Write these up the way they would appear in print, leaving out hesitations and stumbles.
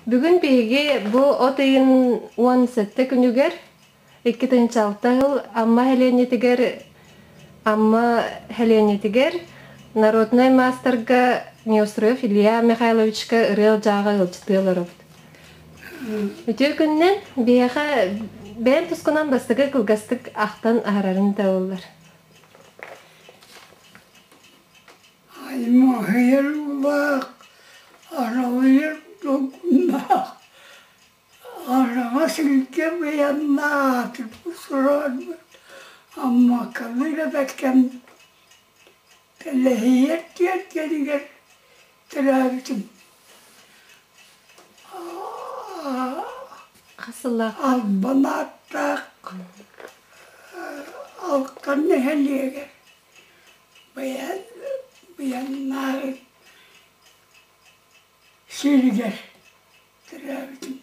Бүгүн биһиги бу от ыйын 17 күнүгэр 2006 сыл Амма сэлиэнньэтигэр Амма сэлиэнньэтигэр народнай маастарга Неустроев Илья Михайловичка ырыа ылдьааҕа ыалдьытыы олоробут. Үтүө күнүнэн биһиэхэ бэйэм тускунан бастакы кылгастык ахтан аһарарын табыллар. Аймаһыйар уулаах, аралыйар долгуннаах, араҥас илгэ быйаннаах сураарбыт Аммакалыыр эбэккэм тэлэһийэр тиэргэнигэр төрөөбүтүм. Хас сыллаах? Албан ааттаах Алтан нэһилиэгэр Быйан быйаннааҕы сиригэр төрөөбүтүм.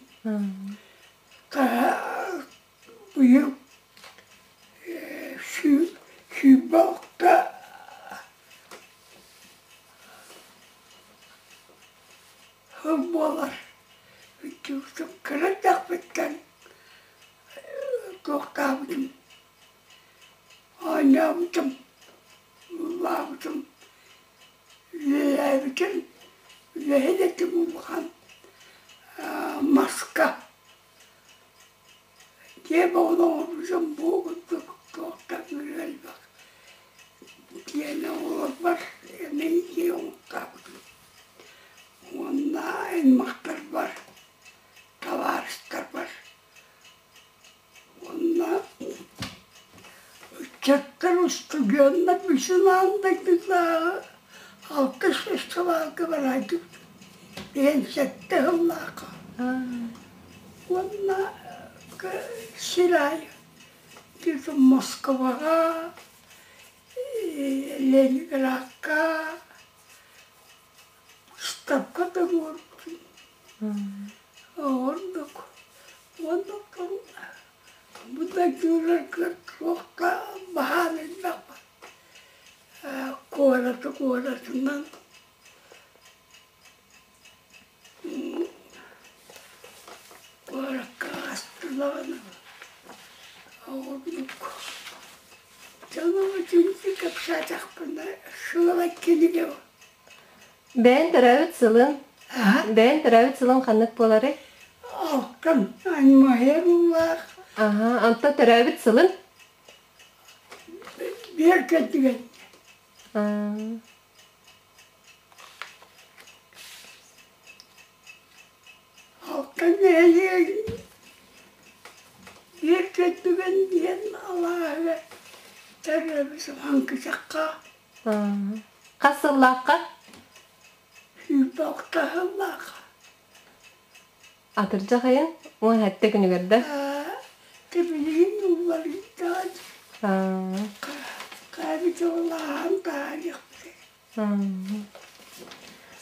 Быйыл 26 сыл буолар. Кыра эрдэхпиттэн туохтаабытым Оонньообутум, ыллаабытым, үлэлээбитим, үлэһит этим улахан маска. Дьиэ бөҕөнү оҥорбутум бу курдук туохтан элбэх дьиэни оҥорорбор эмиэ дьиэ оҥортообутум. Уонна аймахтарбар, табаарыстарбар Уонна ыччаттар устудьуоннар бүтүн аан дойдутааҕы алтыс фестивалга барааччыбыт диэн сэттэ сыллаахха. Уонна сир аайы где-то Москваҕа, Ленинградка, Ыстапка да буолбутун Ордук уонна бу дойдуларга туох да баһаам элбэх куораты куоратынан куоракка астылаҕына ордук дьонум итинник кэпсээтэхпинэ сыала кинигэ Бэйэн төрөөбүт сылын, бэйэн төрөөбүт сылын ханнык буоларый? Алтан аймаһыар уулаах. Аха, онто төрөөбүт сылын? Биэр кэлтигэн. Алтан нэһилиэгин биир кэлтигэн диэн алааһыгар төрөөбүт Хаҥкычахха Хас сыллаахха? 26 сыллаахха. Атырдьах ыйын 17 күнүгэр да? Билигин уларыйдаан хаабитылааһан таһаарыахпыт.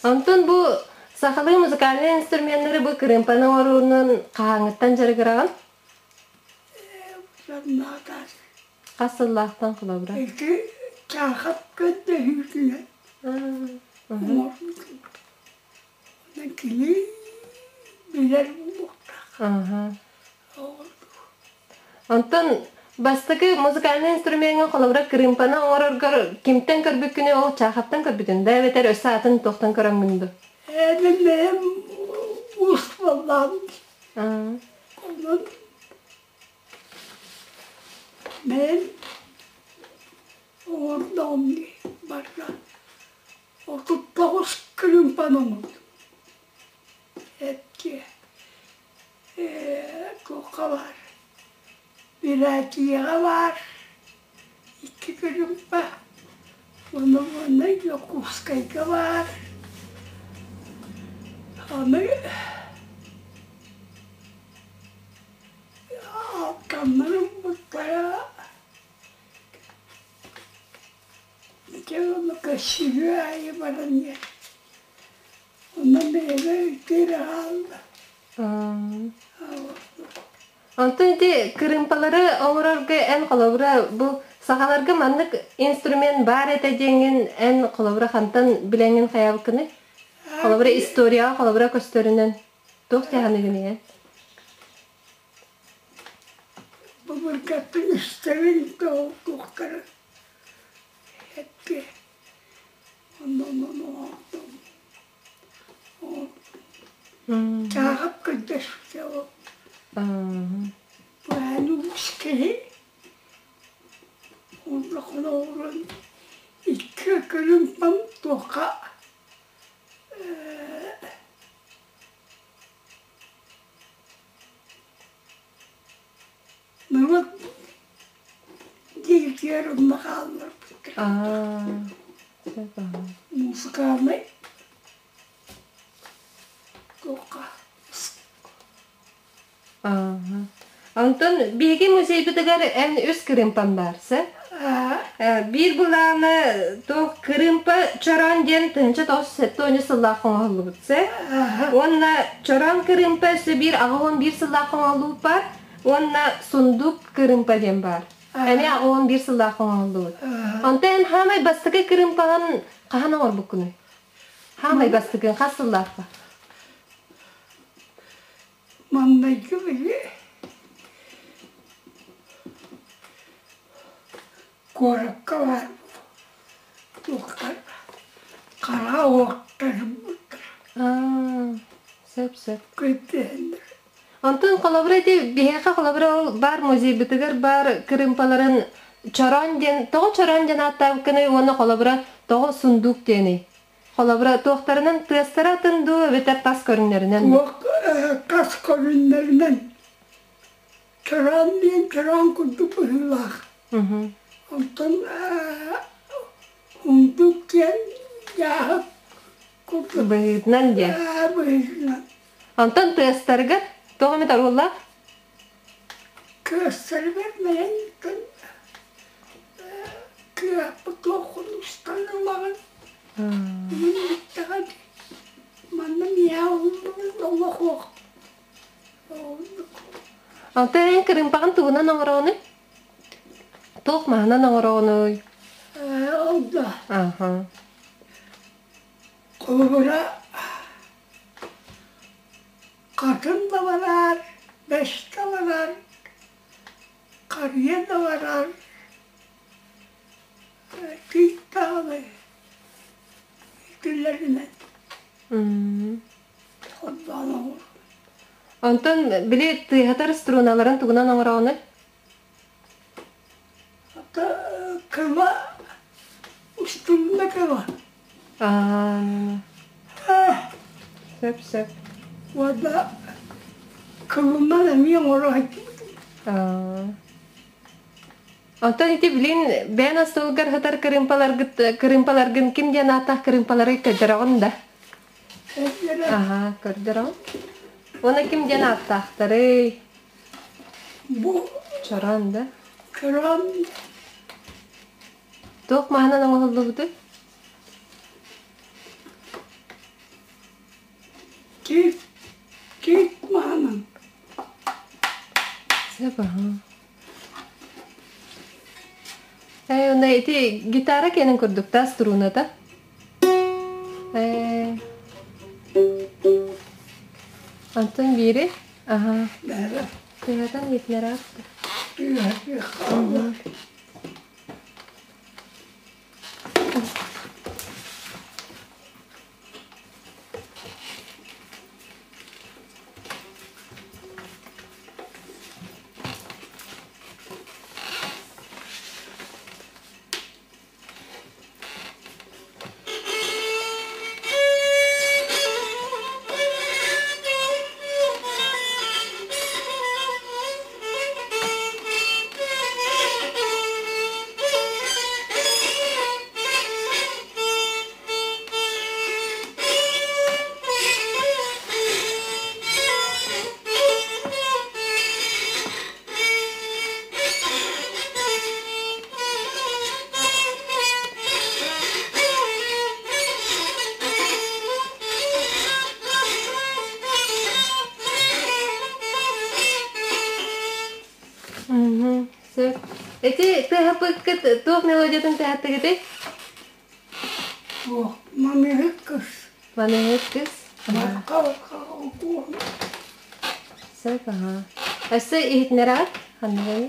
Онтон бу сахалыы музыкальнай инструменнары бу кырыымпаны оҥоруунан хаһааҥҥыттан дьарыгыраҕын? Хас сыллаахтан холобура? Ити Чаахап көрдөһүүтүнэн оҥорбутум. Онон кини билэр буолуохтаах. Онтон бастакы музыкальнай инструмеҥҥа холобура кырыымпаны оҥороргор кимтэн көрбүккүнүй ол Чаахаптан көрбүтүн да эбэтэр өссө атын туохтан көрөҥҥүн дуу? Ээ бэйэм уус буоллаҕым. Онон Мин оҥордоҕум дии барда 39 кырыымпаны оҥордум. Эппиэ туохха баар Бирээтийэҕэ баар икки кырыымпа уонна уонна Дьокуускайга баар аны Алтаннар ылбыттара ити уонна көссүһүү аайы баран иһэр. Онно бэйэбэр үтүөрэ хаалла. Онтон ити кырыымпалары оҥорорго эн холобура бу сахаларга маннык инструмент баар этэ диэҥҥин эн холобура хантан билэҥҥин хайаабыккыный? Холобура историяҕа холобура көстөрүнэн туох дьаһаныгын ийэ? Быбыргатын истэрин туохтара этти. Чааҕап көрдөспүтэ ол. Баан уус киһи улахан оҕолорун икки кырыымпам туохха норуот диэкитигэр онно хаалларбыттар. Музыкальнай туохха Онтон биһиги музейбытыгар эн үс кырыымпан баар, сэ? Биир былаана туох кырыымпа чороон диэн 1970 сыллаах оҥоһуллубут, сэ? Уонна чороон кырыымпа өссө биир 81 сыллаах оҥоһуллубут баар, уонна сундук кырыымпа диэн баар. Эмиэ 81 сыллаах оҥоһуллубут. Онтон эн хаамай бастакы кырыымпаҕын хаһан оҥорбуккунуй? Хаамай бастакын хас сыллаахха? Маҥнайгы били куоракка баар туохтар хара уоттарбыттар Сөп-сөп. Көйдөһөннөр. Онтон холобура ити биһиэхэ холобура ол баар музейбытыгар баар кырыымпаларын чороон диэн тоҕо чороон диэн ааттаабыккыный уонна холобура тоҕо сундуук диэний? Холобура, туохтарынан тыастара атын дуу эбэтэр тас көрүҥнэринэн дуу? Туох тас көрүҥнэринэн чороон диэн чороон курдук быһыылаах. Онтон ундук диэн дьааһык курдук. Быһыытынан диэн. Быһыытынан. Онтон тыастарыгар туох эмит оруоллаах? Тыастарыгар бэйэҥ кыахпыт туоххун устан ылаҕын. Мин бүттэҕин манна миэхэ олох уох. Онтон эн кырыымпаҕын тугунан оҥороҕунуй? Туох маһынан оҥороҕунуй? Ол да. Аха. Холобура Хатын да барар, бэс да барар, харыйа да барар, тиит даҕаны итилэринэн холбоон оҥорор. Онтон били тыаһатар струналарын тугунан оҥороҕунуй? Кыла устунна кыла. Сөп сөп. Уонна кылынан эмиэ оҥоро сылдьыбытым. Онтон ити билин бэйэн остуолгар сытар кырыымпаларгыт кырыымпаларгын ким диэн ааттаах кырыымпалары көрдөрөҕүн да? Аха, көрдөрөҕүн. Уонна ким диэн ааттаахтарый? Бу Чороон да? чороон Туох маһынан оҥоһуллубутуй? Тиит тиит маһынан. Сөп аһа. Ээ, уонна ити гитара киэнин курдук да струната? Ээ, онтон биири Аха. Тыһатан Гитлерат. Сөп. Эти тыаһаппыккыт туох мелодиятын тыаһаттыгытый? Туох, мамыһык кыс. Маныһыт кыс. Сөп, аха. Өссө иһитиннэрэҕит? Ханныгын?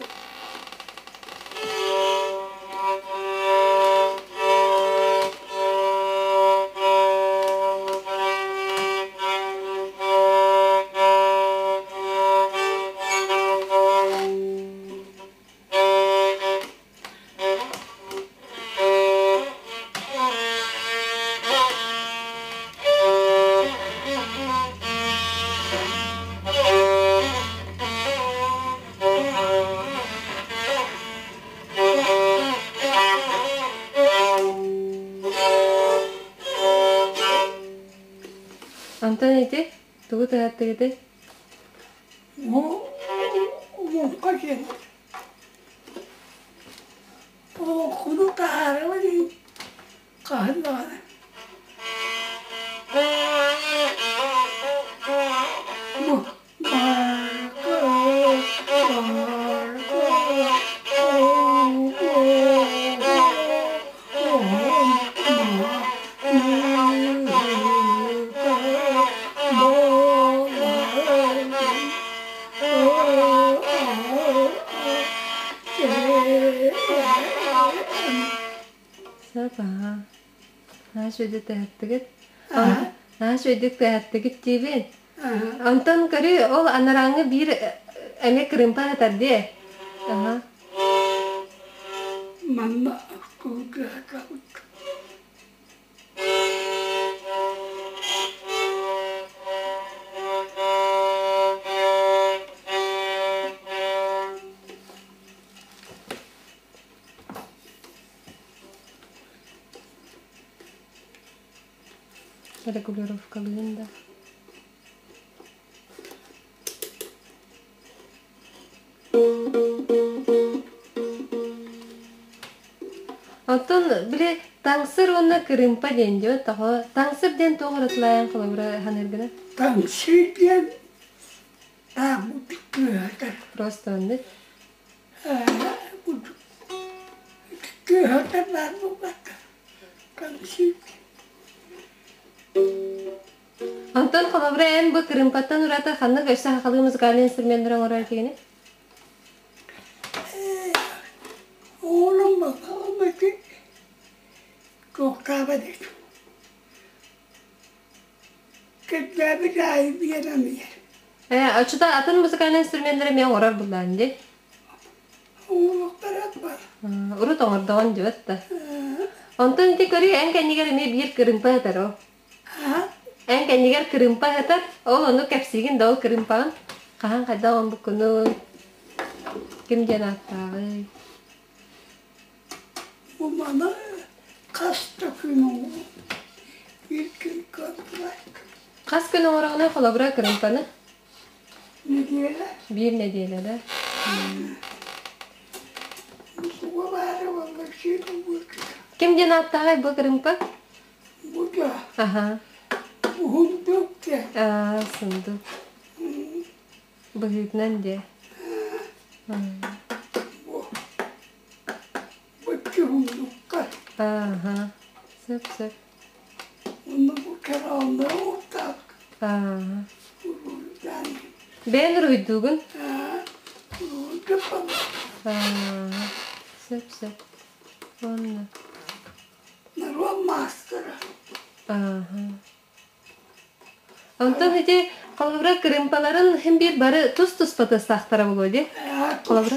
Онтон ити тугу тыһаттыгыты? Бу муҥха диэн Олоҥхону таһаарабын иһин хаһан даҕаны Бу Сөп, аһаа. Наһаа үчүгэйдик тэһэттигит. Наһаа үчүгэйдик тэһэттигит диибин. Онтон көрү, ол анарааҥҥы биир эмиэ кырыымпа сытар дии. Аһа. Манна кулгаахтаабыт. Регулировкалыын да. Оттон били таҥсыр уонна кырыымпа диэн диэ тоҕо таҥсыр диэн туох уратылаайан холобура саныыргына? Таҥсыр диэн таах кыыһатар. Просто оннук. Кыыһатар баар буолбатта. Таҥсыр. Онтон холобура эн бу кырыымпаттан ураты ханнык өссө сахалыы музыкальнай инструменнары оҥорор этигиний? Оҕолом баҕа туохтаабат этим. Кэрдээбит аайы биэрэн иһэр. Ээ, оччото атын музыкальнай инструменнары эмиэ оҥорор буллаан дии? Оҥоруохтара бар. Урут оҥордоҕун дьыбат да. Онтон ити көрү эн кэннигэр эмиэ биир кырыымпа сытар ол. Эн кэннигэр кырыымпа сытар, ол ону кэпсиигин да ол кырыымпаҕын хаһан хайдах оҥорбуккунуй, ким диэн ааттааҕый? Бу маны хас да күн оҥорон, биир күн кыаллыбат. Хас күн оҥороҕуный холобура кырыымпаны? Нэдиэлэ. Биир нэдиэлэ да? Туга баара буолла, син Ким диэн ааттааҕый бу кырыымпа? Бу да Аха. уһундук диэн. Аа, сундук. Быһыытынан диэ. Бу быччы уһундукка. Ааха. Сөп сөп. Онно бу кэрэҕинэ уурдаах. Аа. Уруйдаан. Бэйэн уруһуйдуугун? Аа, уруһуйдаппын. Аа. Сөп сөп. Онно. Норуот маастара. Ааһа. Онтон ити холобура кырыымпаларын иһин биир бары тус-туспа тыастаахтара буолуо дии? Холобура?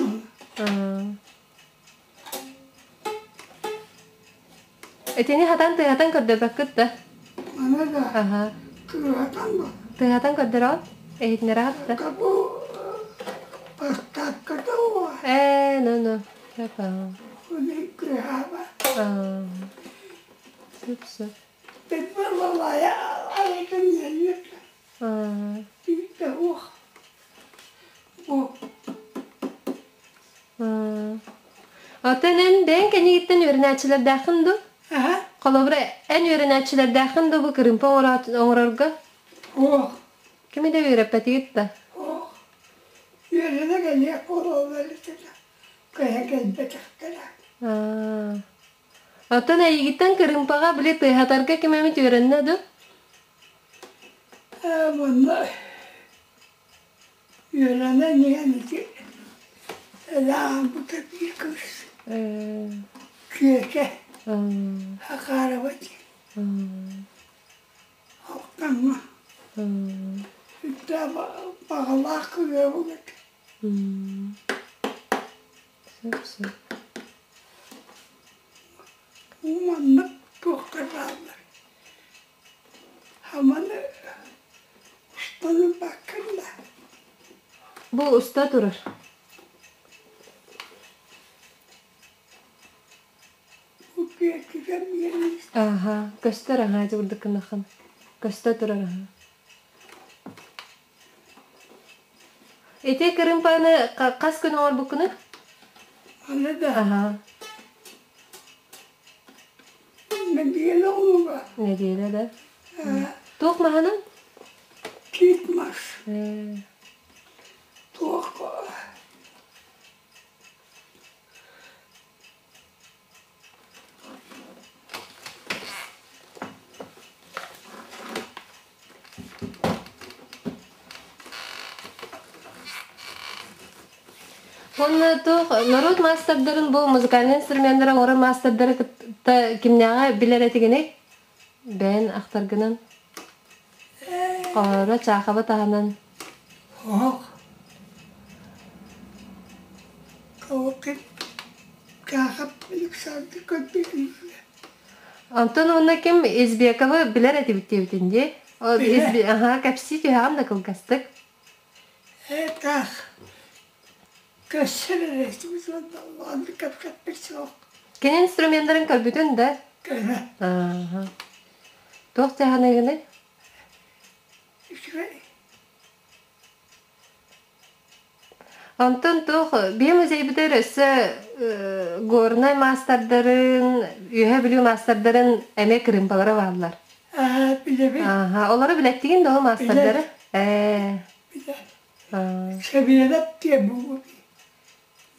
Итини хатан тыаһатан көрдөрбөккүт да? Аны да Аха. тыаһатан да. Тыаһатан көрдөрөҕүт? Иһитиннэрэҕит да? Бу поставката уо. Ээ, ну ну. Сөп аа. Уни кыһаба. Аа. Сөп сөп. Балалая айытын йәйүт. Аа. Тиитте уох. Бу. Аа. Оттон эн бэйэҥ кэннигиттэн үөрэнээччилэрдээххин дуу? Аха. Холобура, эн үөрэнээччилэрдээххин дуу бу кырыымпа оҥорорго? Уох. Кими да үөрэппэтигит да? Уох. Үөрэнэ кэлиэх буолаллар этэ кыһа кэлбэтэхтэрэ. Аа. Оттон эйигиттэн кырыымпаҕа били тыаһатарга ким эмит үөрэннэ дуу? Манна үөрэнэн иһэн ити элэҕэммитэ биир кыыс Күөкэ Хахарова диэн Алтаҥҥа сүрдээх баҕалаах кыыһабын этэ. Сөп-сөп. Маннык туохтар бааллар. Хаманы устан ылбаккын да. Бу уста турар. Бу пиэртикэм иэнин Ааһа, көстөр аһаа дьыбырдыккынаххын. Көстө турар аһаа. Ити кырыымпаны хас күн оҥорбуккунуй? Аны да Аһаа. Нэдиэлэ омуга. Нэдиэлэ да. Туох маһынан? Кит мас. Туох Уонна туох норуот маастардарын бу музыкальнай инструменнары оҥорор маастардары кытта кимнээҕи билэр этигиний? Бэйэн ахтаргынан. Хоһооро Чаахаба таһынан. Оһох. Калыкын Чаахап Александр көрдөрүүтэ. Онтон уонна ким Избековы билэр этибит диэбитин дии. Билэр. Аһаа, кэпсии түһэҕин да кылгастык. Ээ таах көрсөр эрэ этибит уонна улаханнык кэпсэппит суох. Кини инструменнарын көрбүтүн да? Көрө. Ааха. Туох дьаһаныгыный? Үчүгэй. Онтон туох биһи музейбытыгар өссө горнай маастардарын, Үөһээ Бүлүү маастардарын эмиэ кырыымпалара бааллар. Аа, билэбин. Ааха, олору билэттигин да ол маастардары? Билэр. Ээ. Билэр. Сэбиэдэп диэн буолуо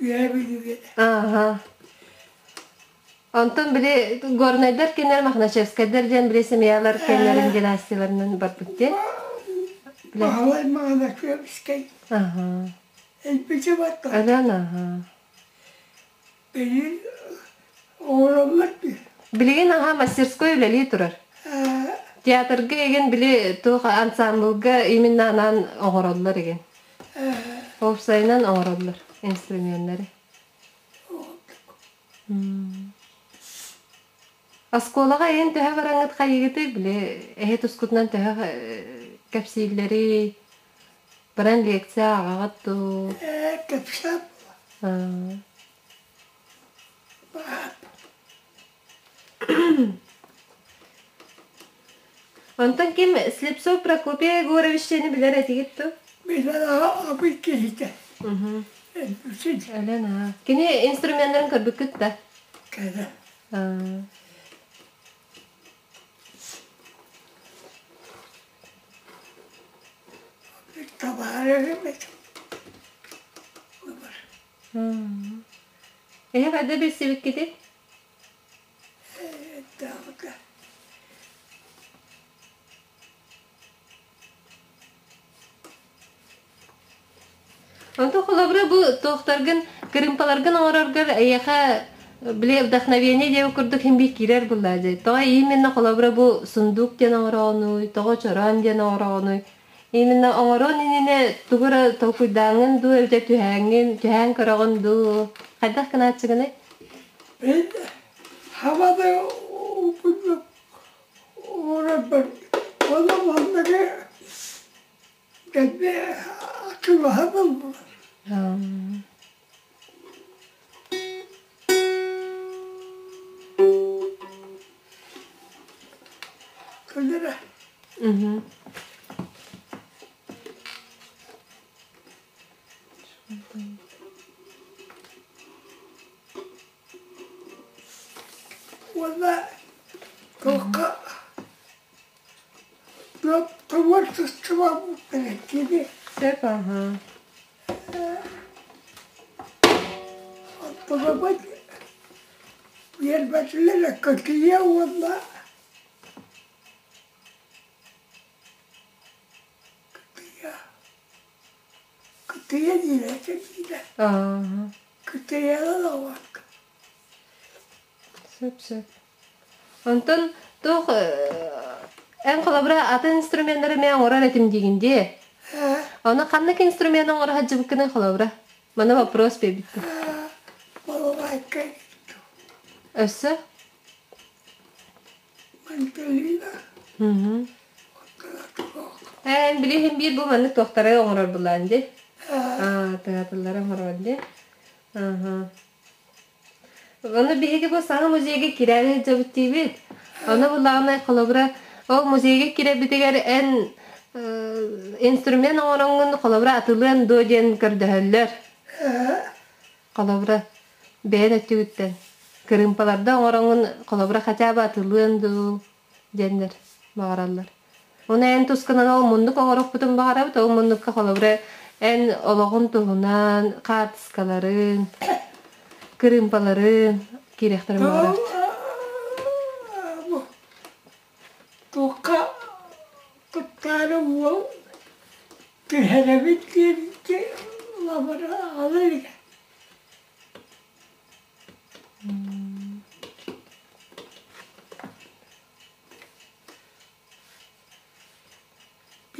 Үөһээ Бүлүүгэ. Ааха. Онтон били горнайдар кинилэр Мохначевскайдар диэн били семьялар кэннэрин династияларынан барбыт диэн. Баһылай Маҕанакүөбүскэй Аха. элбичи барда. Өлөн аха. Билигин оҥороллор дии. Билигин аха мастерской үлэлии турар. Театрга эгин били туох ансамблга именно анаан оҥороллор эгин. Уопсайынан оҥороллор инструменнары. Оскуолаҕа эйэн төһө бараҥҥыт хайыгытый били эһи тускутунан төһө кэпсииллэрий баран лекция ааҕаҕыт дуу Ээ кэпсээн Онтон ким Слепцов Прокопий Егорович диэни билэр этигит дуу? Билэр абый киһитэ. Элбүсүн. Өлөн аа. Кини инструменнарын көрбүккүт да? Кэлэ. Табаарыһым этим. Эһэ хайда билсибиккитий? Даҕата. Онтон холобура бу туохтаргын, кырыымпаларгын оҥороргор эйиэхэ били вдохновение диэбит курдук син биир киирэр буоллаа дии. Тоҕо именно холобура бу сундук диэн оҥороонуй, тоҕо чороон диэн оҥороонуй? Именно оҥоруон иннинэ тугу эрэ толкуйдааҥҥын дуу эбэтэр түһээҥҥин, түһээн көрөҕүн дуу? Хайдах гынааччыгыный? Мен хабада упуннук оҥорорбор ону манныгы кэннэ атыылаһан ыллылар. Көлөрө. Уонна туохха творчество кини Сөп аһа. Оттолобут биэрбэтилэр көтүйэ уонна. Кытыйа диирэ диирэ. Ааһа. Кытыйалар оҕок. Сөп сөп. Онтон туох эн холобура атын инструменнары эмиэ оҥорор этим диигин дии. Ону ханнык инструмент оҥоро сылдьыбыккыный холобура? Маны вопрос биэрбиппин. Балалайка Өссө? Мантелина. Эн билиһин биир бу маннык туохтары оҥорор булаан дии. Аа, тыатыллары оҥорор дии. Аха. Ону биһиги бу саҥа музейга киирээри сылдьабыт диибит. Ону буллаҕына холобура ол музейга киирэрбитигэр эн инструмент оҥороҥҥун холобура атылыан дуо диэн көрдөһөллөр. Холобура бэйэн өттүгүттэн кырыымпаларда оҥороҥҥун холобура хотя бы атылыан дуу диэннэр баҕараллар. Ону эн тускунан ол муннук оҥоруохпутун баҕарабыт, ол муннукка холобура эн олоҕун туһунан хаартыскаларын, кырыымпаларын киириэхтэрин баҕарабыт. Туохха куттаары уол түһэрэбит диэбиккэ лабара аҕала илигэ.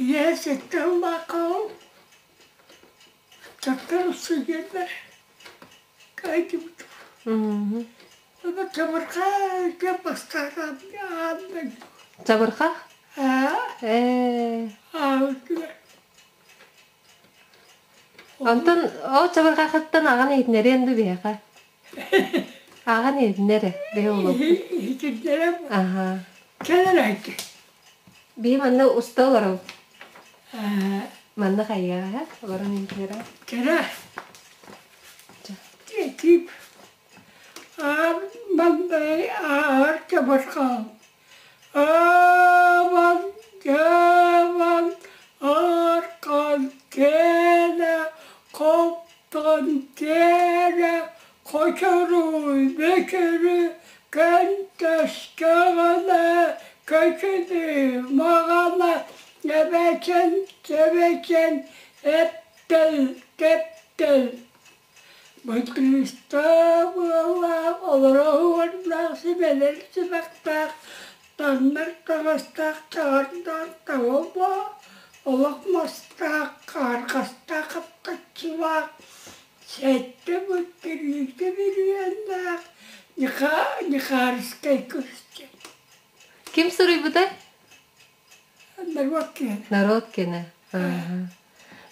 Ийээ сэттэ сыллаахха ол дьахтар устудьуоннар кайтыбыт. Ону чабырҕа диэн бастаан аан Чабырҕах? Ээ. Аабытыгар. Онтон ол чабырҕахыттан аҕан иһитинэриэн дуу биһиэхэ? Ааҕан иһитиннэр эрэ, биһи улууппут. Иһитиннэрэ Аһаа. кэлэр айты. Биһи манна уста олоробут. Манна хайыаҕа олорон иһитиннэрэ. Кэрэ. Тип. Аан маннай аар чабырҕал. Ааман дьааман аркан кээнэ хоптон кээнэ хочоруй бөкөрү көнтөскөҕөнө көчүнү маҕана эбэчэн чэбэчэн эптэл тэптэл Бытыыстаах ыаллаах олоро уордаах сибэлэр симэхтээх таҥнар таҥастаах чаҕардаах таҥа олох мастаах хаарҕастаах хаптаччылаах сэттэ бүттүрүүтэ бүрүөннээх Нихарскай көрүстэ. Ким суруйбута? Народ киэнэ. Народ киэнэ.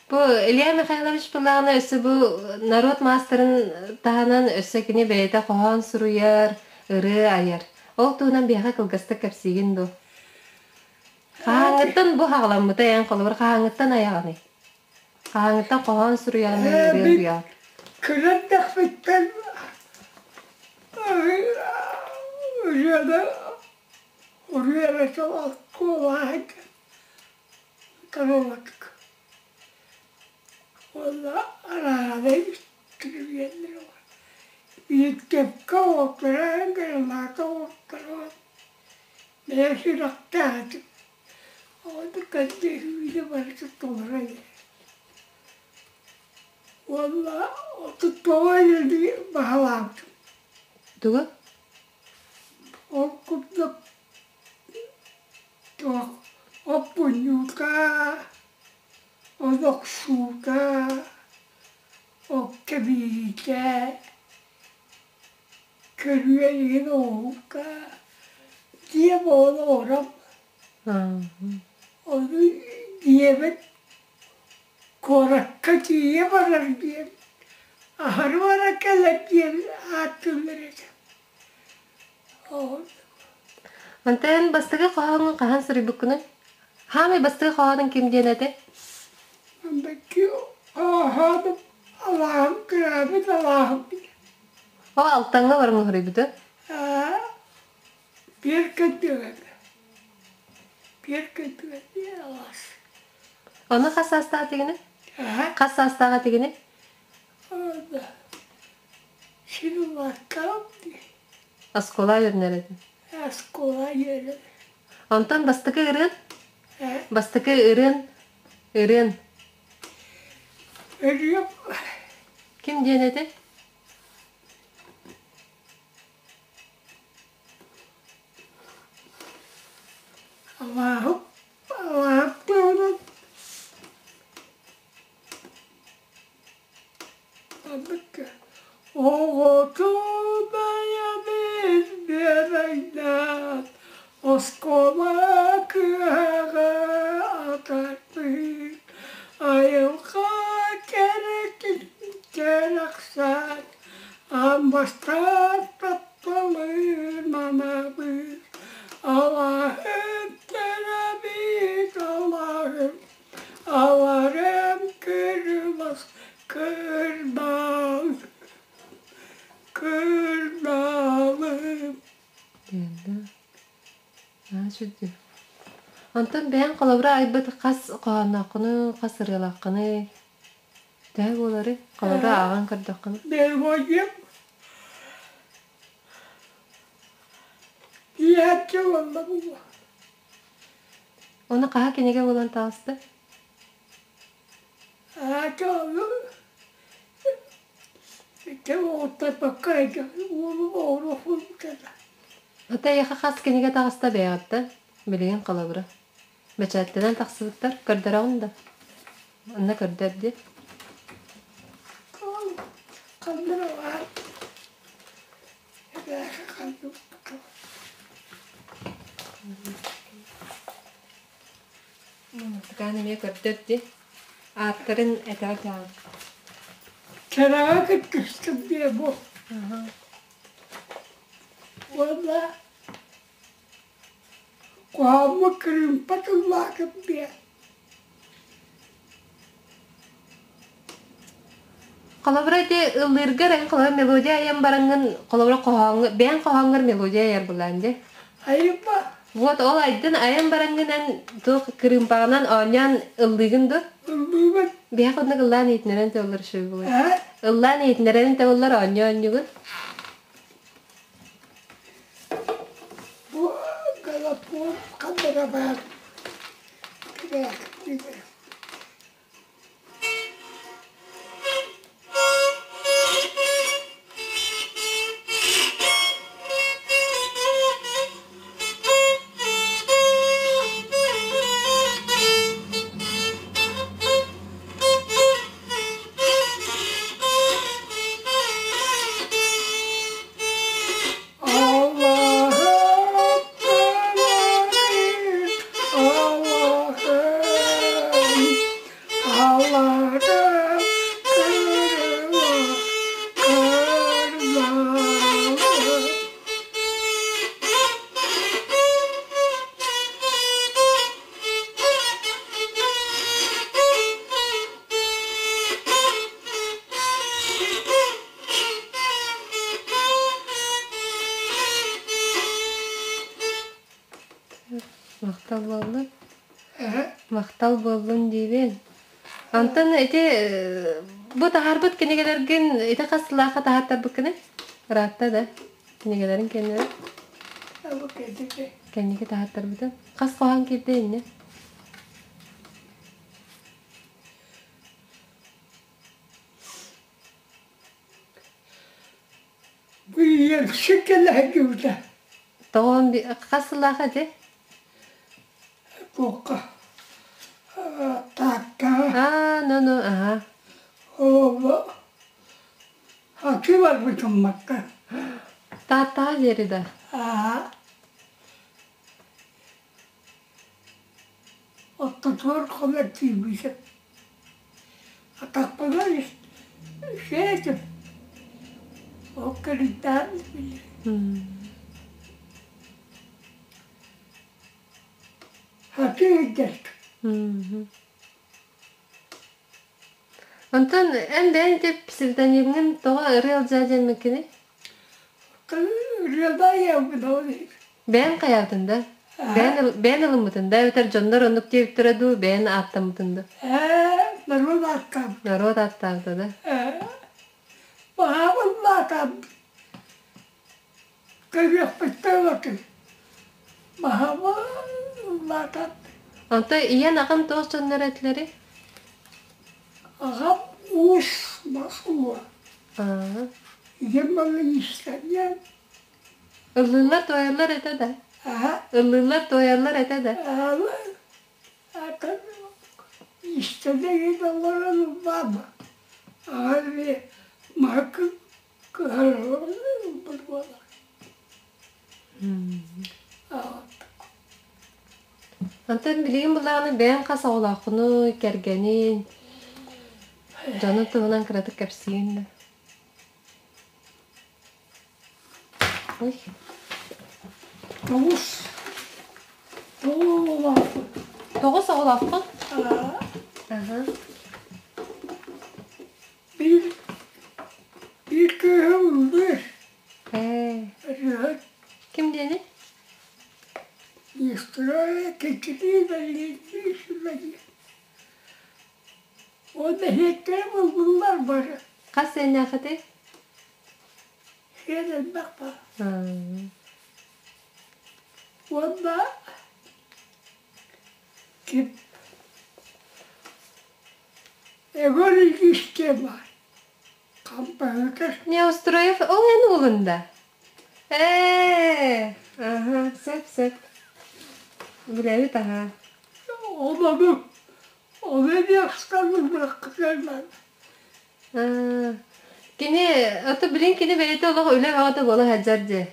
Бу Илья Михайлович былаана өссө бу народ маастарын таһынан өссө кини бэйэтэ хоһоон суруйар, ырыа айар. Ол туһунан биһиэхэ кылгастык кэпсиигин дуу? Хаһааҥҥыттан бу хаҕаламмыта эн холобур хаһааҥҥыттан айаҕыный? Хаһааҥҥыттан хоһоон суруйаҕыный, ырыа суруйаҕын? Кыра эрдэхпиттэн ырыаны Уруйа оскуолаһыт коробок уонна арааһынай үстүрүмүөннэр Биирдэпкэ опера граната оҥорторон бэйэ сүрэхтээтим. Ону көрдөһүүнү барыта толоро илик. Уонна 39 илии баһылаабытым. Тугу? Ол курдук туох оппунньуута, олохсуута, оккэбиитэ, көрүө иһин оһука диэм оҕолорум. Ону диэбит куоракка тиийэ барар диэн, аһары бара кэлэр диэн ааттыыллар этэ. Онтон бастакы хоһооҥҥун хаһан суруйбуккунуй? Хаамай бастакы хоһоонуҥ ким диэн этэй? Бастакы хоһоонум алааһым кыраабыт алааһым О, Алтаҥҥа баран суруйбута? Биир күн Биир күн алаас. Ону хас саастаах этигиний? Хас саастаах этигиний? Син улааттаҕым дии. Оскуола үөрэнэр этим. Оскуола үөрэнэр. Онтон бастакы ырыан? Бастакы ырыан? Ырыан. Ырыа Ким диэн этэй? Алааһым алааһым туһунан маннык оҕотун айанын биэрэйдээн оскуола кыаҕа атаарбыт айылҕа кэрэтин кэрэхсээн аан бастаан тапталын анаабыт алааһым тэрэбит алааһым Аларым кырылас кырдал, кырдалым. Диэн да. Аа, сүрдүү. Онтон бэйэҥ холобура айбыт хас хоһооннооххуну, хас ырыалааххыный? Төһө буоларый? Холобура ааҕан көрдөххүнэ. Мелодиям иһээччи буолла буолуо. Ону хаһа кинигэ буолан таҕыста? Ата эйиэхэ хас кинигэ таҕыста бэйэҕиттэн? Билигин холобура. Бэчээттэнэн тахсыбыттар. Көрдөрөҕүн да? Онно көрдөр дии. Музыкаан эмиэ көрдөр дии. Ааттарын этэ саҕан. Кэрэҕэ кыттыстым диэ бу. Уонна куһаҕаммыт кырыымпа тыллаатым диэ. Холобура ити ыллыыргар эн холобура мелодия айан бараҥҥын холобура хоһооҥҥо бэйэҥ хоһооҥҥор мелодия айар былаан дии. Айыпа. Вот ол айдын айан бараҥҥын эн туох кырыымпаҕынан оонньоон ыллыыгын дуо? Ыллыыбын. Биһиэхэ оннук ыллаан иһитиннэрэн табыллар үчүгэй буолуо. Ыллаан иһитиннэрэн табыллар оонньоо оонньуугун. Бу галопуон ханна да баар кирээхтигэ. Махтал буоллун. Махтал буоллун диибин. Онтон ити бу таһаарбыт кинигэлэргин ити хас сылаахха таһааттарбыккыный? Ыраатта да кинигэлэрин кэннилэр. Кэнники таһааттарбытын. Хас хоһоон киирдэ инньэ? Быйылшы кэлэһдьүүтэ. Тоҕон хас сыллаах ити? Туохха Тааттаҕа. Аа, ну ну, аха. Ол хачы барбытым макка. Тааттаҕа диэри да? Аа. Оттотугар хомер киирбитим. Атахпынан сиэтим. Ол кэлиттээн Хачы ыйдэрт. Онтон эн бэйэҥ ити псевдонимҥын тоҕо Ырыа Ылдьаа диэммиккиний? Ырыада айабын ол Бэйэҥ хайаатын да? Бэйэн, бэйэн ылыммытын да эбэтэр дьоннор оннук диэбиттэрэ дуу, бэйэн ааттаммытын да? Ээ, норуот ааттаабыт. Норуот ааттаабыта да? Ээ, баһаабын ааттаабыт. Көрүөхпүттэн ылатын. Баһаабын ааттаабыт. Онто ийэн аҕам туох дьоннор этилэрий? Аҕам Уус мас уо. Ийэм балла иистэнньээн. Ыллыыллар туойаллар этэ да? Ыллыыллар туойаллар этэ да? Атын иистэнэ олорон ылбаама. Аҕа маһы кыһар ылбыт буолар. Онтон билигин былааны бэйэҥ хас оҕолооххунуй, кэргэнин, дьонун туһунан кыратык кэпсиин да. Ой. Тоҕус. Тоҕус оҕолоохпун. Тоҕус оҕолооххун? Аха. Биир биир кыыһым ыллыыр. Ээ. Ким диэний? История кичилии бэлиэтии сүбэлиир. Ол нэһиэктэрэ буллулар бары. Хас сиэннээххитий? Сиэн элбэх баар. Уонна ким Егор Ильич диэн баар. Хампаһытар. Неустроев ол эн уолун да? Ээ, аха, сөп сөп. Билэбит аха. Ол ону, ону эмиэ ахталлыбакка Кини, ото билин кини бэйэтэ олох үлэ бөҕөтө буола сылдьар дии.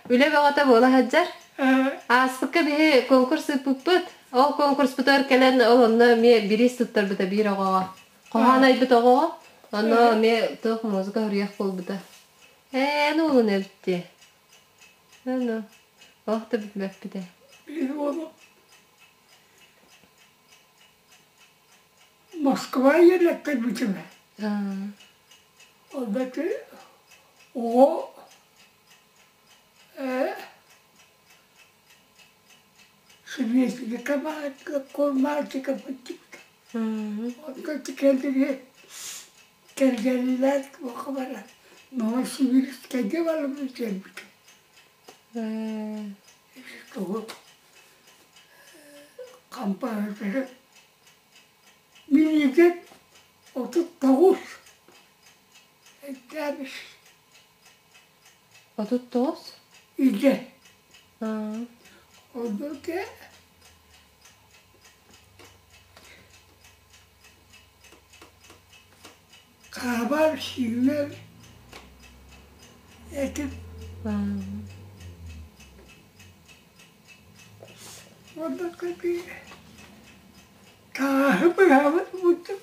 Үлэ бөҕөтө буола сылдьар. Ааспыкка биһи конкурс ыыппыппыт. Ол конкурспутугар кэлэн ол онно эмиэ бириис туттарбыта биир оҕоҕо. Хоһоон айбыт оҕоҕо. Онно эмиэ туох музыка суруйах буолбута. Ээ, эн уолун эбит дии. Ну, олох да билбэппит ээ. Биир уолу Москва үөрэттэрбитим. Ол бэти оҕо сибиэсиликэ мальчика бардыбыт. Онтон кэллиги кэргэнилээн туохха баран Новосибирскайга баран кэлбитим. Тугу хампаһытары Миигин 39 эттээбис. 39? Идэ. Оннуке хаабар сиилэр этим. Онно Тааһы быһабыт буутум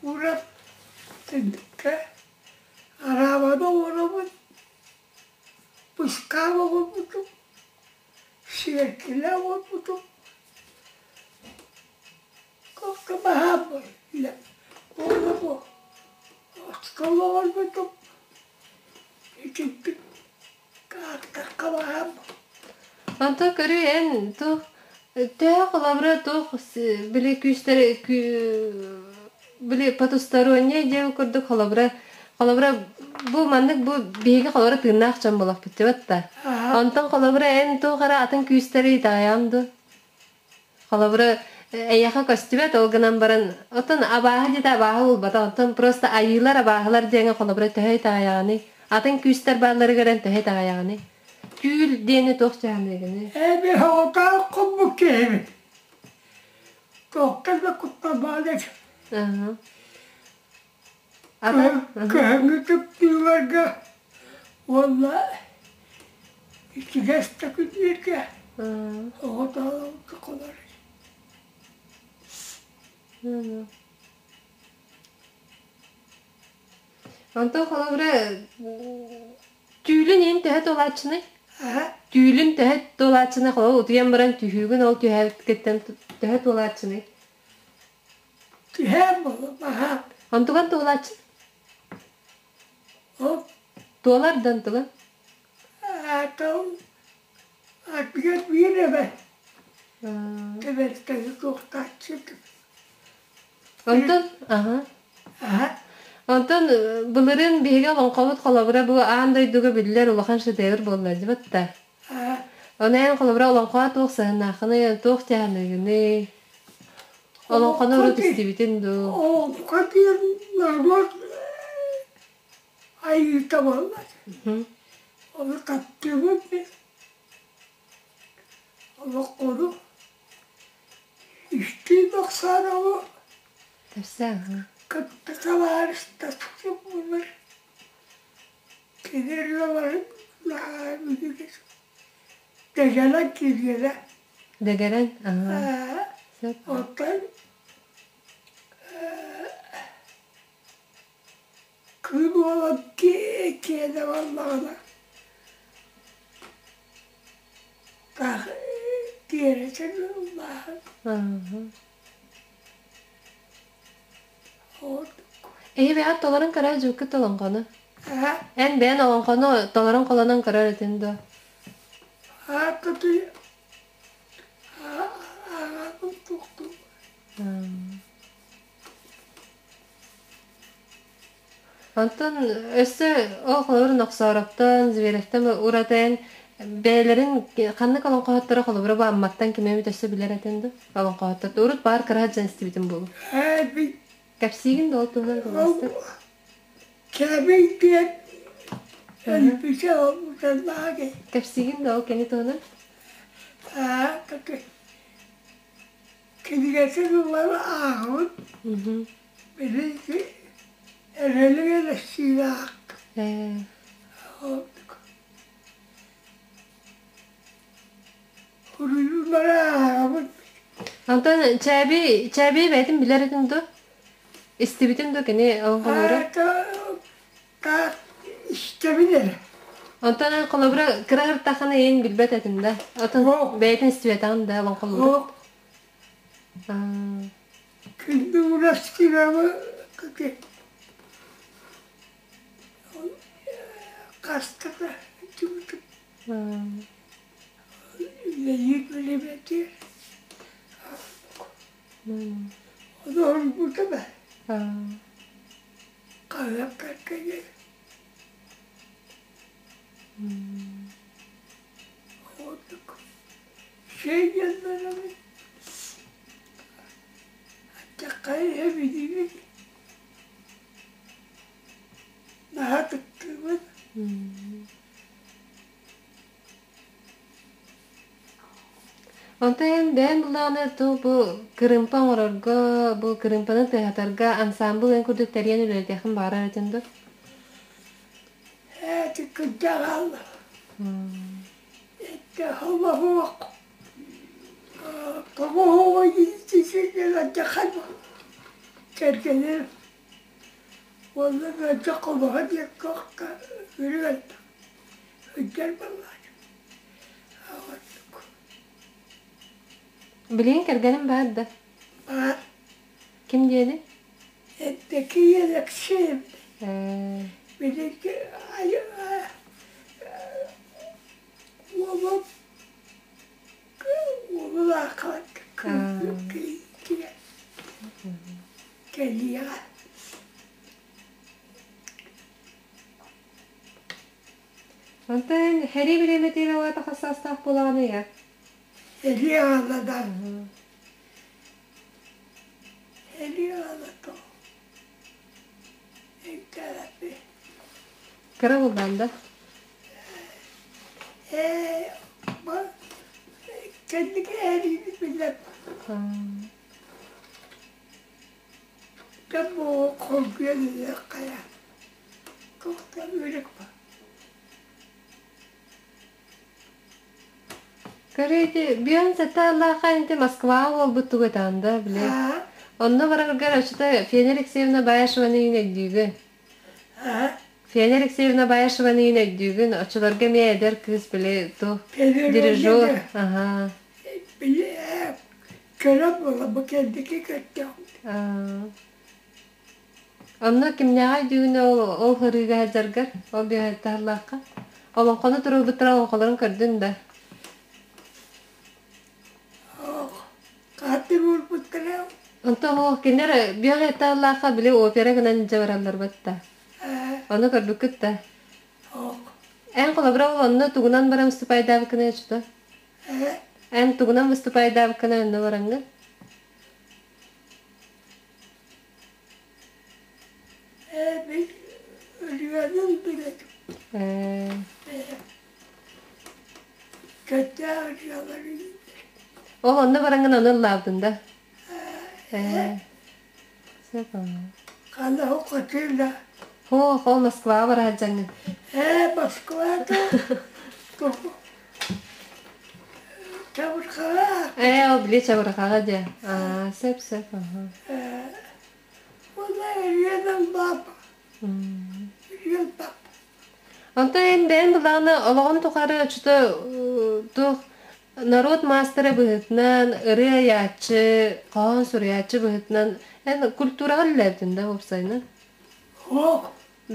урат түннүккэ араабаны оҥоробут, пускаан оҥорбутум, сиэркилэ оҥорбутум, как-то баһаам буолла. Уонна бу остуол оҥорбутум, итинник ааттахха баһаам. Онтон көрүүй эн туох төһө холобура туох били күүстэри били потустороннее диэн курдук холобура холобура бу маннык бу биһиги холобура тыыннаах дьон буолахпыт дии батта. Онтон холобура эн туох эрэ атын күүстэри итэҕэйэҕин дуо? Холобура эйиэхэ көстүбэт ол гынан баран оттон абааһы диэтэ абааһы буолбатах оттон просто айыылар абааһылар диэҥэ холобура төһө итэҕэйэҕиний? Атын күүстэр баалларыгар эн төһө итэҕэйэҕиний? Түүл диэни туох дьаһаныыгыный? Эби хоҕотоох хоммут киһибит. Туохтан да куттаммаат этим. Кыһыҥҥы кыптыыларга уонна ичигэс да күннэргэ оҕотоолорго хонор. Онтон холобура түүлүн иһин төһө туолааччыный? Түүлүн төһө туолааччыный? Холобур утуйан баран түһүүгүн ол түһээбиккиттэн төһө туолааччыный? Түһээн буолла Онтуган туолааччы? Ол Туолар да онтуган? Аатым ардыгар биир эмэ түбэлтэни туохтааччы Онтон аха. Онтон былырыын биһиги олоҥхобут холобура бу аан дойдуга биллэр улахан шедевр буолла дьыбат да. Ону эн холобура олоҥхоҕо туох сыһыннааххыный, туох дьаһаныгыный? Олоҥхону урут истибитин дуу? Олоҥхо диэн норуот айыыта буоллар. Ону таптыыбын мин. Олоҥхону истии Оксанова кытта табаарыстаспытым буолар. Кини ырыаларын наһаа билигин дэгэрэн киириэрэ. Дэгэрэн? Сөп. Оттон кыым уолан киэнэ буоллаҕына таах тиэрэтин ыллааһын. Эһи бэйэҕит толорон көрөр дьуккут олоҥхону. Эн бэйэн олоҥхону толорон холонон көрөр этин дуо? Онтон өссө ол холобур Нохсоороптон, Зверевтэн уратайан бэйэлэрин ханнык олоҥхоһуттара холобура бу Амматтан кими эмит өссө билэр этин дуо? Олоҥхоһуттар урут баар кыраһа дьон истибитим буолуо. Кэпсиигин да ол туһунан кылгастык. Кэбий диэн өлбүтэ ол Кэпсиигин да ол кини туһунан? Кинигэтин ылан ааҕабыт. Билигин эрэли элэстиилээх. Суруйуулары ааҕабыт. Онтон Чээби, Чээби бэйэтин билэр этин дуо? Истибитин дуо кини олоҥхолууру? Таах истэбин эрэ. Онтон холобура кыра ыртаххына иин билбэт этин да. Отон бэйэтин истибэтэҕин да олоҥхолууру. Күндү Ураскинабы хастата түбүтүк үлэлиир билибэтигэр ону оҥорбута да хаһыакка диэн Ордук сиэнньэллэрин аттаххай эбинибин наһаа таптыыбын. Онтон эн бэйэҥ буллаҕына ту бу кырыымпа оҥорорго, бу кырыымпаны тыаһатарга ансаамбыл эн курдук тэрийэн үлэлэтиэххин баҕарар этин дуо? Ээти кырдьаҕал этте холоһуох тоҕуһуоҕу кэргэним уонна мэлдьи холоһо диэн туохха үрүҥ сылдьар буоллаҕым. Билигин кэргэним баар да? Баар. Ким диэни? Евдокия Алексеевна. Билигин уолум уолулааххын кэлиэҕэ. Онтон Хэрий бириэмэтигэр аҕата хас саастаах буолаҕыный ээ? Эрии аҕалада. Эрии аҕалата. Кыра буоллаан да? Ээ, кэнники эриини билэр. Дьэ бу хоргуйан иһиэххэ туохтан үөрэх Көрө ити бүөн сэтэ аллаахха инти Москваҕа буолбут тугу этаан да били. Онно бараргар оччото Фена Алексеевна Баишеваны иин өйдүүгүн. Фена Алексеевна Баишеваны иин өйдүүгүн. Оччолорго эмиэ эдэр кыыс били ту дирижер. Аха. Били көрөн буола бу кэнники көрдөҕүм. Онно кимнээҕэ өйдүүгүн ол ол һырыыга сылдьаргар, ол биһиэхэ Олоҥхону туруорбуттара олоҥхолорун көрдүн да? Хааттыр уурбуттара. Онтон ол кинилэр биһиэхэ били опера гынан илдьэ бараллар батта. Ону көрбүккүт да? Эн холобура ол онно тугунан баран выступайдаабыккыный оччото? Эн тугунан выступайдаабыккыный онно бараҥҥын? ырыалар Ол онно бараҥҥын ону ыллаабытын да? Ээ. Сөп Ханна хокотыла. Һоо, ол Москваҕа бара сылдьаҥҥын. Ээ, Москвада. Чабырҕаҕа. Ээ, ол били Чабырҕаҕа дьэ. Аа, сөп, сөп, аха. Ээ, уонна Риэдэл баап. Риэл баап. Онтон эн бэйэҥ былаана олоҕун тухары оччото туох норуот маастара быһыытынан, ырыа айааччы, хоһоон суруйааччы быһыытынан эн культураҕа үлэлээбитин да уопсайынан? Суох.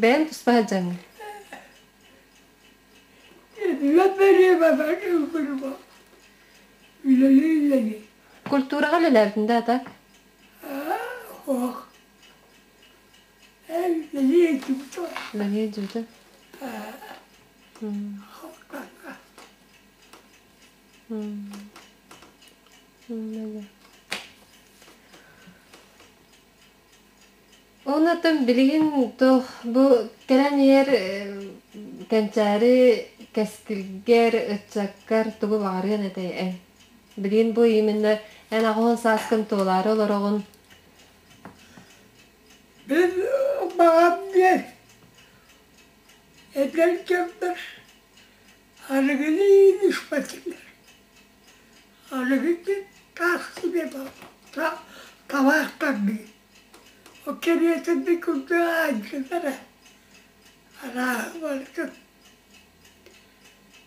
Бэйэҥ туспа сылдьаҥҥын? Үлэлии-үлэлии. Культураҕа үлэлээбитин да так? Суох. Үлэлии сылдьыбыта. Үлэлии сылдьыбыта. Онон билигин туох бу кэлэн иһэр кэнчээри кэскилгэр, ыччаккар тугу баҕарыан этэй эн? Билигин бу именно эн аҕыһын сааскын туолаары олороҕун. Мин баҕам диэн эдэр дьоннор арыгыны испэтилэр. Арыгы таас сибэ табаахтардыы. Ол кэриэтин курдук аанчылара арааһы барытын.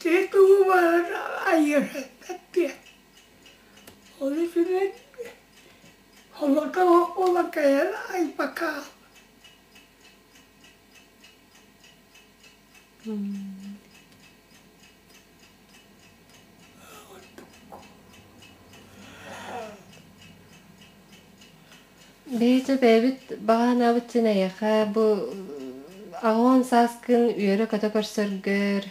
Киһи тугу баҕарар айыахтан диэн. Ол иһинэн холоко улакайар айбакаа. Бэйэтэ бэйэбит баҕанаабыт син эйиэхэ бу аҕыан сааскын үөрэ-көтө көрсөргөр,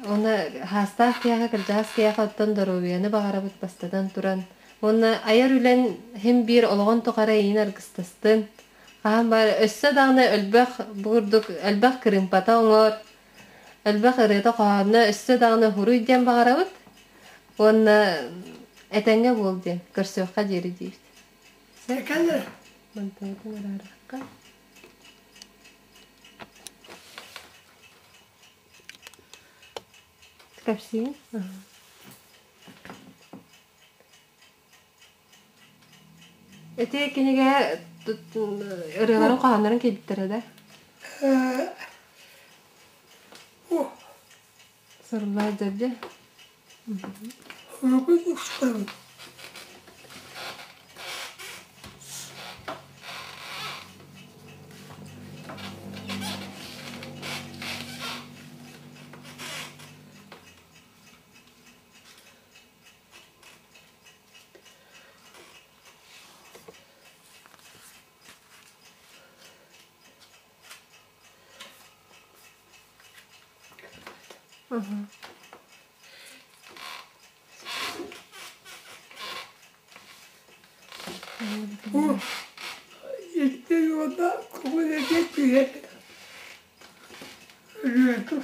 уонна хаастаах киһиэхэ, кырдьаҕас киһиэхэ оттон доруобуйаны баҕарабыт бастатан туран. Уонна айар үлэн иһин биир олоҕун тухары эйиин аргыстастын. Хаһан баар өссө даҕаны элбэх бу курдук элбэх кырыымпата оҥор, элбэх ырыата-хоһооно өссө даҕаны уһуруй диэн баҕарабыт уонна этэҥҥэ буол диэн көрсүөххэ диэри диибит. Кэлэр. Мантыгытын араарыахха. Кэпсиин. Ити кинигэ ырыаларын хоһооннорун киирбиттэрэ да? Суруллар дьэ. Бүгүн устабын. Бу икки уонна кугунэгэ түһэр ырыата.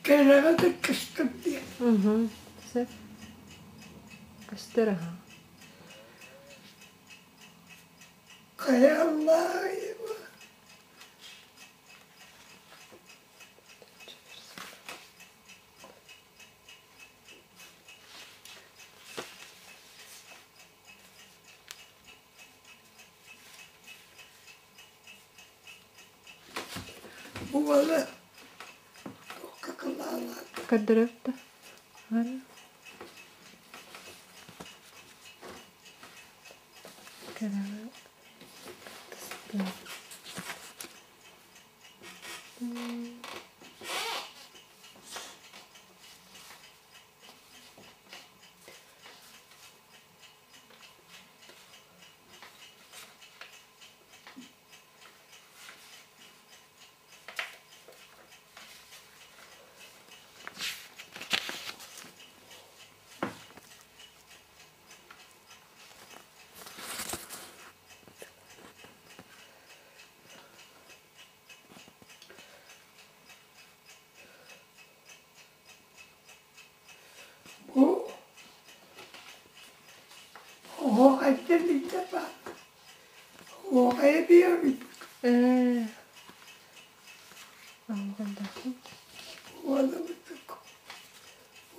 Кэрэҕэ да көстөр диэн. Сөп. Көстөр аһа. Хайа Аллаева. Уола Көрдөрөр да. Этэллиитэ баар. Оҕо биэрбит.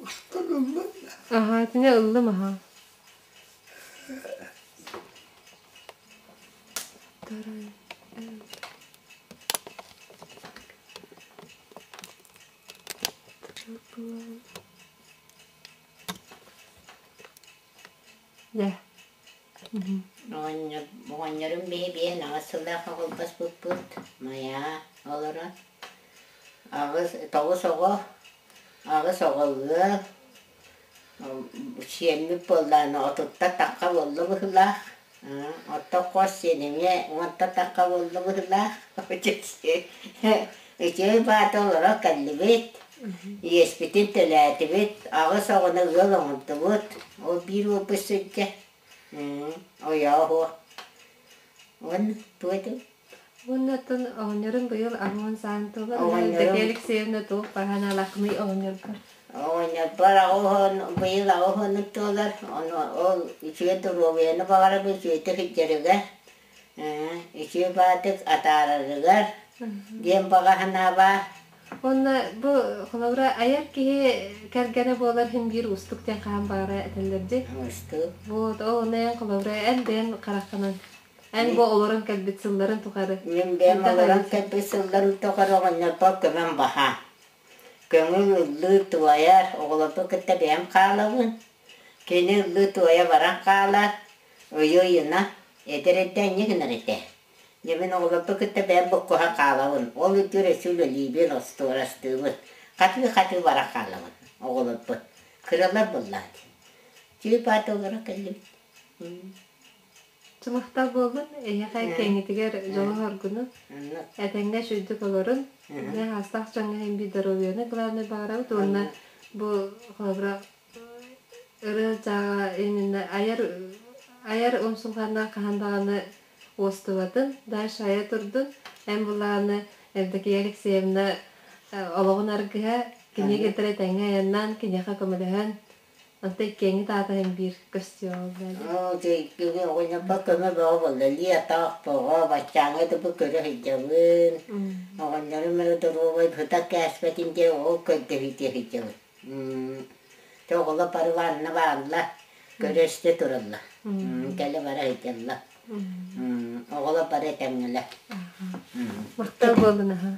Устан ыллым да. Аһаа, итини ыллым аһаа. Дьэ. Оҕонньор, оҕонньорум биһи биэн аҕыс сыллаах оҕолбоспуппут, Майаа олорон. Аҕыс, тоҕус оҕо, аҕыс оҕо ыал, сиэммит буоллаҕына отутта тахха буолла быһыылаах, оттон хос сиэн эмиэ уонта тахха буолла быһыылаах. Үчүгэй баата олоро кэллибит, иэспитин төлөөтүбүт, аҕыс оҕону ыал оҥордубут, ол биир уолбут сылдьар, ойооһуо. Уонна тугу этэй? Уонна оттон оҕонньорум быйыл аҕыһын саан туолар. Оҕонньорум Евдокия Алексеевна туох баһаналааххыный оҕонньоргор? Оҕонньорбор аҕыс быйыл аҕыс уонун туолар, ону ол үчүгэй доруобуйаны баҕарабын үчүгэйдик сылдьарыгар, үчүгэй баатык атаарарыгар диэн баҕа санаа баар. Уонна бу холобура айар киһи кэргэнэ буолар иһин биир уустук диэн хаһан баара этэллэр дии. Уустук. Вот ол ону эн холобура эн бэйэн хараххынан эн бу олорон кэлбит сылларын тухары Мин бэйэм хайдах олорон айан кэлбит сылларым тухары оҕонньорбор көмөм баһаам. Көҥүл ыллыы туойар, оҕолорбун кытта бэйэм хаалабын. Кини ыллыы туойа баран хаалар, ыйы-ыйына эдэр эрдэ инньэ гынар этэ. Дьэ мин оҕолорбун кытта бэйэм буккуһан хаалабын, ол үрдүгэр өссө үлэлиибин, остуорастыыбын. Хатыы-хатыы баран хаалабын оҕолорбун. Кыралар буоллаҕа дии. Чыып-аат олоро кэллибит. Чымахтаах буоллун, эһиэхэ киэҥҥитигэр дьолу-соргуну, этэҥҥэ үчүгэйдик олорун, дьэ аастаах дьоҥҥо иһин биир доруобуйаны главное баҕарабыт уонна бу холобура ырыа дьааҕа именно айар айар умсулҕаннаах хаһан даҕаны уостубатын, дальше айа турдун, эн былааны Евдокия Алексеевна олоҕун аргыһа, кинигэ кытары тэҥҥэ айаннаан, киниэхэ көмөлөһөн Онто иккиэҥҥит аата иһин биир көстүөҕэ буолла Оо, дьэ, иккигэ оҕонньорбор көмө бөҕө буолла. Илии-атах бөҕө, баччааҥҥа дылы көрө сылдьабын. Оҕонньорум эрэ доруобай сытар кээспэтин диэн ол көрдөһүүтэ сылдьабын. Дьэ, оҕолор бары баанна бааллар, көрө-истэ тураллар. Кэлэ-бара сылдьаллар. Оҕолор бары этэҥҥэлэр. Махтал буоллун аһа.